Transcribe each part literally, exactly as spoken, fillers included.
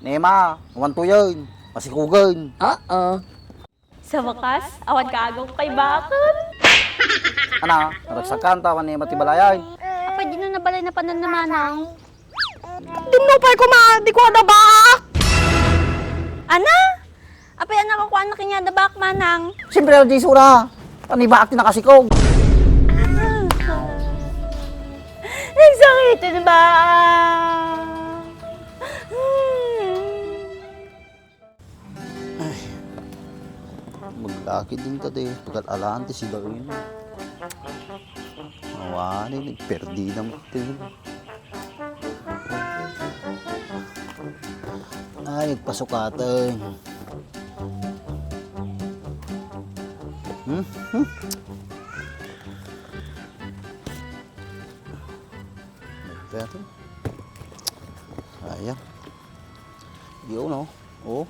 Nema, awan tuyen, masikugen. Oo. Sa wakas, awan ka agong paibaken. Ana, naragsakan ta awan ni Ema ti balayay. Apay, dino nabalay na panan na manang? Dinno pay koma, di ko adabaak. Ana? Apay, anak, ako anak niya adabaak manang? Siyempre, Aldi, sura. Panibaak ti nakasikog. Nagsakit ba? Ay, maglakid din ta di pagkatalaan ti sidain. Awani, nagperdi na mo ti. Ay, nagpasukatan. Hmm? Hmm? Nagpasukatan. Ayan. Yun, oh. Oh.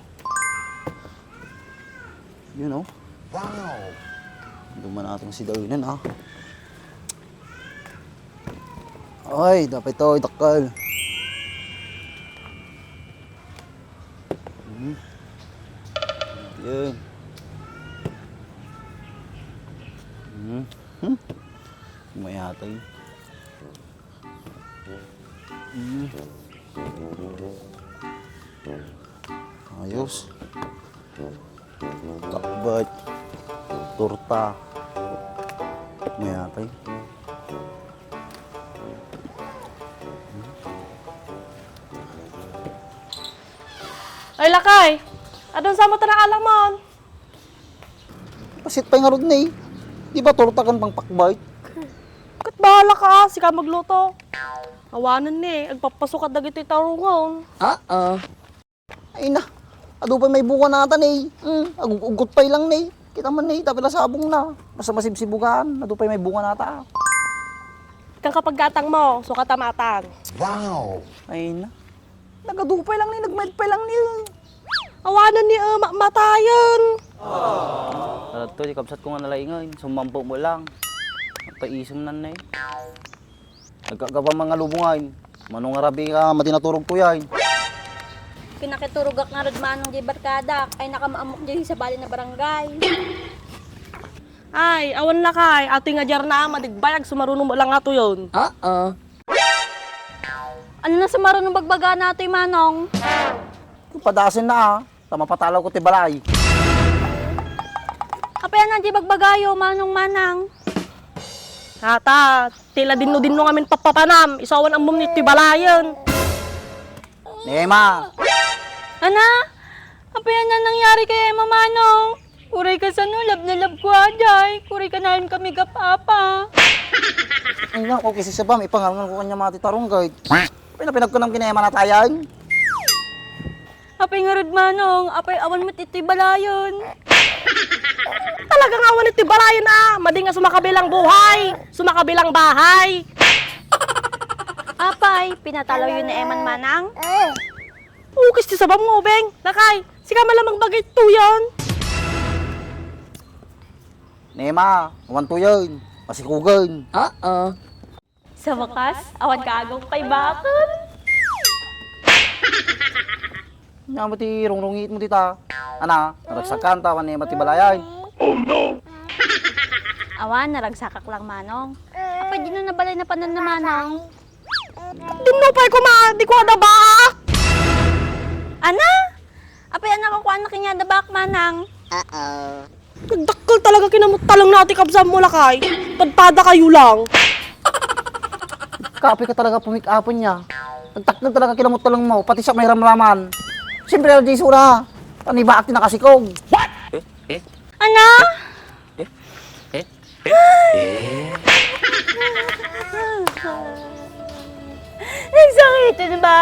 Yun, oh. Wow! Duman atong sidain, ah. Ay, dapat ito, idakkel. Hmm. Yun. Hmm. Hmm. Mayatay. Mm. Ayos. Kakbet. Torta. Mayatay. Ay, lakay! Adun sa mo ta nakalamon? Pasit pay ngarud ni. Di ba torta ken pangpakbay? Ket bahala ka, ah, sika magluto. Awanen ni, agpapasukat dagiti tarungon. Oo. Ay na, adu pay may bunga nata ni. Hmm, agug-ugot pay lang ni. Kita man ni, tapila sabong na. Basta masibsibugan, adu pay may bunga nata. Kang kapaggatang mo, sukat a matang. Wow! Ay na. Nagadu pay lang ni, nagmayat pay lang ni. Awanen ni, eh, ma-, matayen. Ato, di kabsat ko nga nalaingan. Sumampo mo lang. Nagpaisem nan na eh. Nagkagapa mga lubungan. Mano nga rabi ka, mati naturog ko yan. Pinakiturogak nga rod manong di barkadak, ay nakamaamok di sa bali na barangay. Ay, awan lakay, atoy nga diar na, madigbayag, sumaruno mo lang ato yun. Oo. Ano na sumaruno bagbaga na atoy manong? Padasen na, ah. Ta mapatalaw ko ti balay. Apay a di bagbagayo, manong manang? Ata, tila dinno-dinno ngamin papapanam, isu awan ammom ni ti balayen. Nema! Ana? Apay a nangyari kay Ema, manong? Uray kasano, love na love ko, aday. Uray kanayon kami gapapa. Ay, naku, kisi sabam, ipangalangan ko kanya mati tarong, guys. Pinapinagkunam kinema na tayan. Apay ngarud, manong, apay awan met itoy balayen. Talaga nga awan itoy balayen, ah. Madi nga sumakabilang buhay, sumakabilang bahay. Apay, pinatalaw yun ni Eman, manang? Ukis ti sabam nga ubeng. Lakay, sika malamang bagay tuyon. Nema, awan tuyon. Pasikugan. Oo. Sa wakas, awan ka agong paibaken. Nya mo ti rungrungit mo dita. Ana, naragsakan ta, awan ni mati balayay. Oh no! Awan, naragsakak lang, manong. Apay, dino nabalay na panan na manong? Dinno pay koma, di ko adabaak. Ana? Apay, anak, ako anak niya, adabaak, manang. Oo. Nagdakkel talaga kinamut-taleng na ti kabsat mo, lakay. Padpada kayo lang. Kape ka talaga pumik-apen niya. Nagdakkel talaga kinamut-taleng mo, pati siya may ramraman. Siyempre, Aldi, sura. Panibaak ti nakasikog. Eh? Eh? Ana? Eh? Eh? Eh? Nagsakit na ba?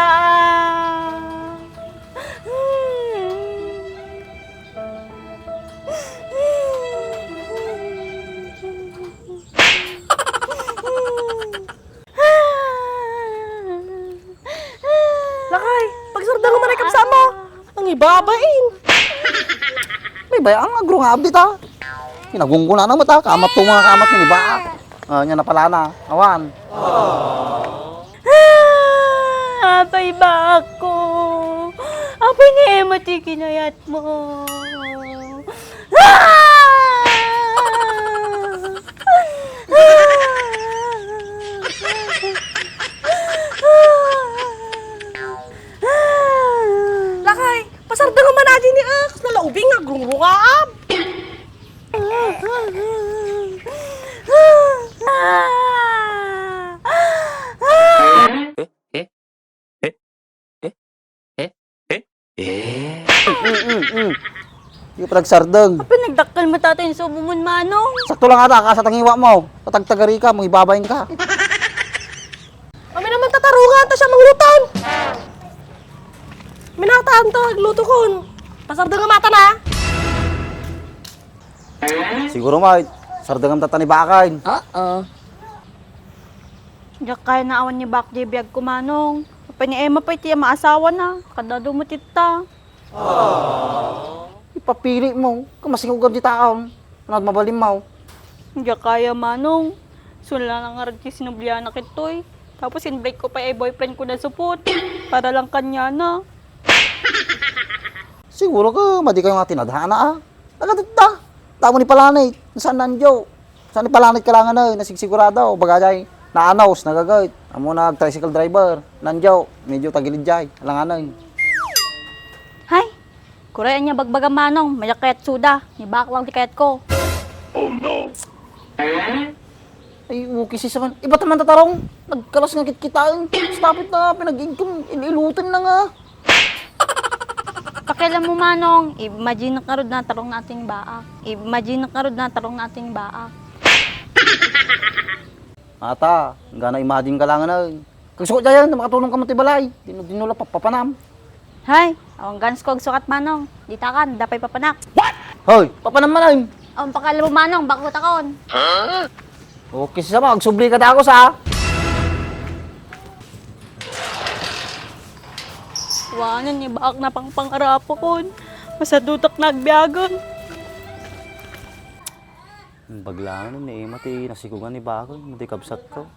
Lakay, pagsarda mo man ay kabsat mo. Ang ibabain. May bayang agro nga abdi ta. Kinagungguna na mo ta. Kamat to mga kamat ni ba? Ah, nya napalana. Awan. Ah, apay baak ko. Apay ni Emma ti kinayatmo? Ah! Lakay, pasardengam man adi ni Ex, nalaubing nga agrungrungaam. Eh, eh, eh, eh, eh, eh. Mm, mm, mm. Di pa nagsardeng. Apay nagdakkel met ata ti insubo mon, Manong? Sakto lang ata, kasat ang iwa mo. Tatagtagari ka, mangibabain ka. Amin naman tatarungan, ta siya mangluton. Minatan to, agluto kon. Pasardengam ata na. Siguro, Mike, sardengam tata ni Bakay. Oo. Diak kaya naawan ni Bak di biag ko, Manong. Apay ni Emma pay ti maasawa na. Kadado mo titta. Ipapili mo. Kamasingugan di taon. Ano mabalim mo? Diak kaya, Manong. Sula na nga ti sinublian na kitoy. Tapos in-break ko pa ay boyfriend ko na supot. Para lang kanya na. Siguro ka, madi kayo nga tinadhana, ah. Nagadatta. Tamo ni Palanay. Saan nanjo? Saan ni Palanay kalangan na, nasigsigurado. Bagajay, naanos, nagagayt. Amo nag tricycle driver. Nanjo, medyo tagilid jay. Alangan na. Hay, kuray anya bagbaga Manong, mayak kayat suda. Ni Bak lang ti kayat ko. Ay, okay, sis, man. Iba taman tatarong. Nagkalas nga kitkitaan. Stop it na, pinag-igkom, il-ilutan na nga. Pakialam mo, Manong. Imagine na karod na tarong nating baak. Imagine na karod na tarong nating baak. Ata, gana imagine ka lang na. Kagsukot dayan, makatulong ka man ti balay. Dino, dino la papapanam. Hay, awan ganas ko agsukat, Manong. Dita kan, dapay papanak. Hoy, papanam man ay. Ang pakala mo, Manong, bako takon. Okay, sa mga agsubli ka dako sa. Wanan ni Bak na pangpangarapakon. Masadutak na agbiagan. Baglangan ni Emma ti nasikungan ni Bakay, no di kabsat ko.